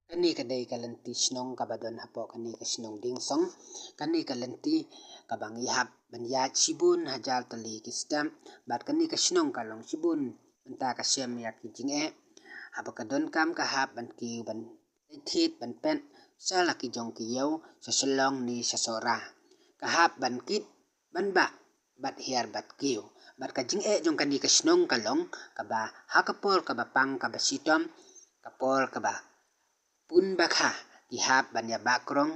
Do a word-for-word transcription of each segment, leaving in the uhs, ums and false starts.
Kane ka dei ka lynti shnong kaba don hapoh kane ka shnong Dingsong. Kane ka lynti kaba ngi hap ban ïaid shibun hajar tylli ki step. Bad kane ka shnong ka long shibun mynta ka shem ïa ki jingeh. Haba ka donkam ka hap ban kiew ban thied ban pet sha la ki jong ki ïew, sha Shillong ne sha Sohra. Ka hap ban kit ban bah bad hiar bad kiew. Bad ka jingeh jong kane ka shnong ka long kaba ha ka por kaba pang kaba shitom, ka por kaba pun bakha, ki hap ban ïa bakrong,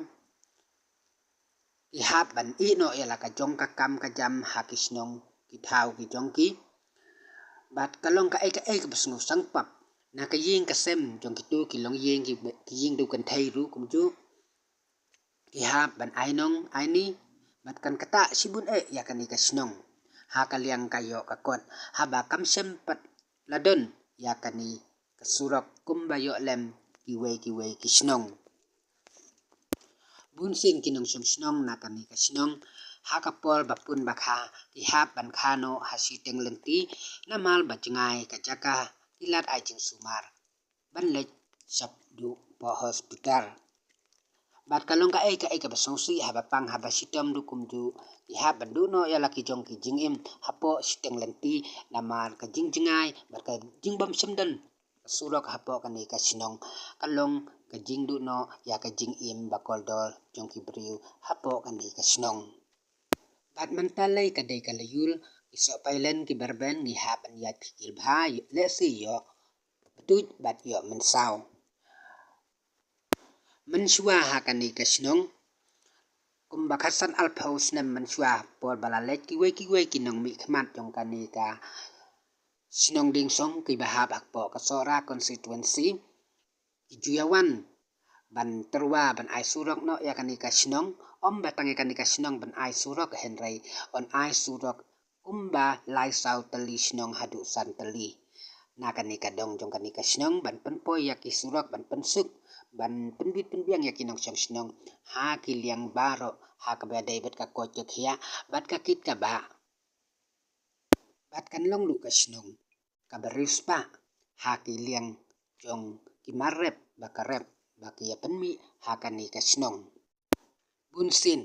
ki hap ban ïeh noh ïa la ka jong ka kam ka jam ha ki shnong ki thaw ki jong ki. Bad ka long kaei kaei kaba sngewsang pap. Na ka ïing ka sem jong kitu ki longïing ki, ki ïing duh kynthei ruh kumjuh, ki hap ban ai nong ai ni. Bad kan ktah shibun eh ïa kane ka shnong ha ka liang ka ïoh ka kot, haba kam shem pat la don ïa kane ka surok kumba ïoh lem kiwei kiwei ki shnong. Bun sien ki nongshong shnong na kane ka shnong ha ka por ba pun bakha ki hap ban kha noh ha shiteng lynti namar ba jngai ka jaka ki lad ai jingsumar ban leit shapduk poh hospital. Bad ka long kaei kaei kaba sngewsih, haba pang haba shitom ruh kumjuh ki hap ban duh noh ïa la ki jong ki jingim hapoh shiteng lynti namar ka jingjngai bad ka jingbym shem don ka surok hapoh kane ka shnong. Ka long ka jingduh noh ïa ka jingim ba kordor jong ki briew hapoh kane ka shnong. Bad mynta lei ka dei ka lyiur, ki sohpailen kiba rben, ngi hap ban ïaid khikil bha, lehse ïoh btuid bad ïoh mynsaw. Mynshuwa ha kane ka shnong, kumba khatsan arphew snem mynshuwa, por ba la leit kiwei kiwei ki nongmihkhmat jong kane ka shnong Dingsong kiba hap hapoh ka Sohra constituency, ki ju ïa wan ban tyrwa ban ai surok noh ïa kane ka shnong. Ym ba tang ïa kane ka shnong ban ai surok, hynrei yn ai surok kumba lai saw tylli shnong haduh san tylli na kane ka dong jong kane ka shnong, ban pynpoi ïa ki surok, ban pynsuk, ban pynbit pynbiang ïa ki nongshong shnong ha ki liang baroh, ha kaba dei bad ka koit ka khiah bad ka kit ka bah. Bad kan long ruh ka shnong kaba riewspah ha ki liang jong ki mar rep bad ka rep ba ki ïa pynmih ha kane ka shnong. Bun sien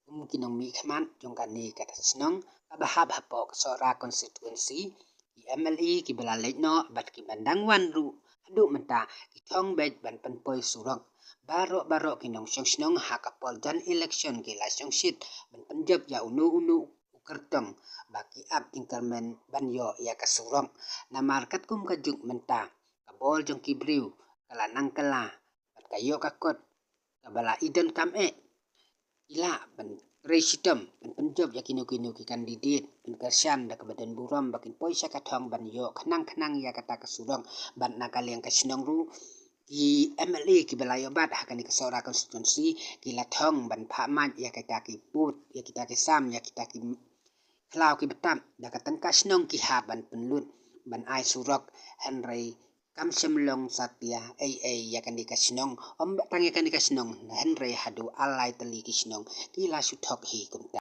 kum ki nongmihkhmat jong kane ka shnong kaba hap hapoh ka Sohra constituency, ki M L A kiba la leit noh bad kiba dang wan ruh haduh mynta ki thong beit ban pynpoi surok. Baroh baroh ki nongshong shnong ha ka por jan election ki la shongshit ban pynjop ïa uno uno u kyrtong ba ki ap jingkyrmen ban ïoh ïa ka surok. Namar katkum ka juk mynta, ka bor jong ki briew ka la nang kylla bad ka ïoh ka kot kaba la i donkam eh. Ki lah ban trei shitom ban pynjop ïa kino kino ki candidate, ban kyrshan da kaba don burom ba kin poi sha ka thong ban ïoh khnang khnang ïa kata ka surok. Bad na ka liang ka shnong ruh, ki M L A kiba la ïoh bat ha kane ka Sohra constituency ki la thong ban phah mait ïa kita ki pud, ïa kita ki sam, ïa kita ki khlaw ki btap, da ka tyngka shnong ki hap ban pynlut ban ai surok, hynrei kam shym long satia ei ei ïa kane ka shnong. Ym tang ïa kane ka shnong, hynrei haduh ar lai tylli ki shnong ki la shu thok hi kumta.